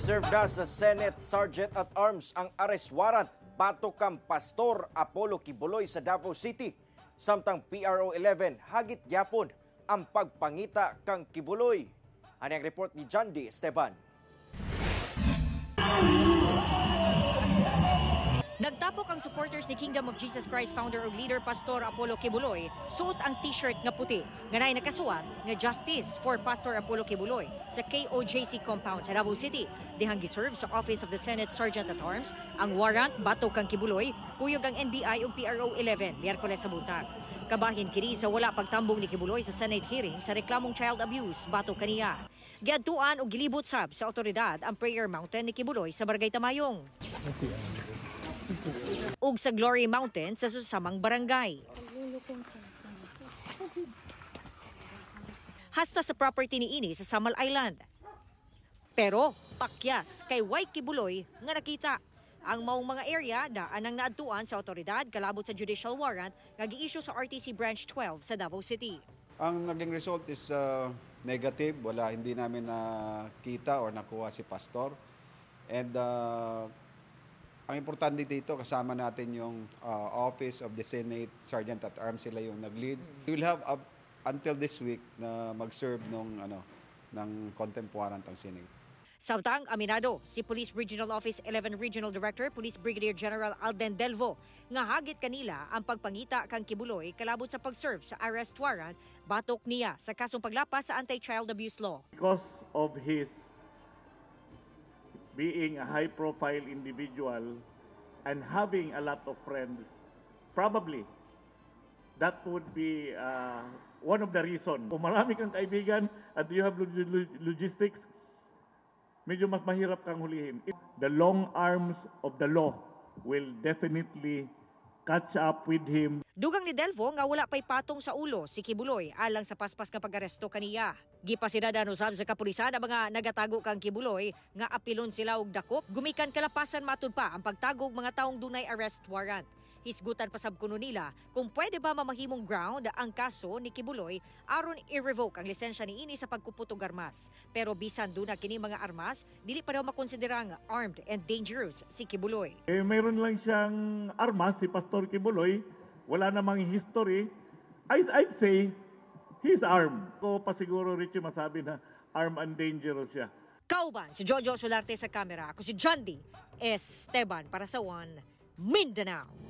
Giserve na sa Senate Sergeant at Arms ang arrest warrant batok kang Pastor Apollo Quiboloy sa Davao City. Samtang PRO 11 hagit gyapon ang pagpangita kang Quiboloy. Ani ang report ni John D. Esteban. Nagtapok ang supporters ni Kingdom of Jesus Christ founder ug leader Pastor Apollo Quiboloy, suot ang t-shirt nga puti nga naay nakasuwat nga "Justice for Pastor Apollo Quiboloy" sa KOJC compound sa Davao City. Dihang giserve sa Office of the Senate Sergeant at Arms ang warrant batok kang Quiboloy, kuyog ang NBI ug PRO 11 Miyerkules sa buntag. Kabahin kini sa wala pagtambong ni Quiboloy sa Senate hearing sa reklamong child abuse batok kaniya. Giadtuan og gilibot sab sa otoridad ang Prayer Mountain ni Quiboloy sa Barangay Tamayong ug sa Glory Mountain sa susamang barangay, hasta sa property ni ini sa Samal Island. Pero pakyas kay way Quiboloy nga nakita. Ang maong mga area daan ang naadtuan sa otoridad kalabot sa judicial warrant nga gi-issue sa RTC Branch 12 sa Davao City. Ang naging result is negative. Wala, hindi namin nakita or nakuha si Pastor. And ang importante dito, kasama natin yung Office of the Senate Sergeant at Arms, sila yung nag-lead. We will have up until this week na mag-serve nung, ano, ng contempt warrant ang Senate. Samtang aminado si Police Regional Office 11 Regional Director Police Brigadier General Alden Delvo nga hagit kanila ang pagpangita kang Quiboloy kalabot sa pag-serve sa arrest warrant batok niya sa kasong paglapas sa anti-child abuse law. Because of his being a high-profile individual and having a lot of friends, probably that would be one of the reason. Kung marami kang kaibigan at you have logistics, medyo mas mahirap kang hulihin. The long arms of the law will definitely catch up with him. Dugang ni Delvo nga wala pa'y patong sa ulo si Quiboloy alang sa paspas nga pag-aresto kaniya. Gipasidada usab sa kapulisan ang mga nagatago kang Quiboloy nga apilon sila og dakop gumikan kalapasan matud pa ang pagtago og mga taong dunay arrest warrant. Hisgutan pa sab kuno nila kung pwede ba mamahimong ground ang kaso ni Quiboloy aron i-revoke ang lisensya niini sa pagkupot og armas. Pero bisan duna kini mga armas, dili pa daw makonsiderang armed and dangerous si Quiboloy. Eh, mayroon lang siyang armas, si Pastor Quiboloy, wala namang history. I'd say he's armed. Ko pa siguro, Richie, masabi na armed and dangerous siya. Kauban si Jojo Solarte sa kamera. Ako si John D. Esteban para sa One Mindanao.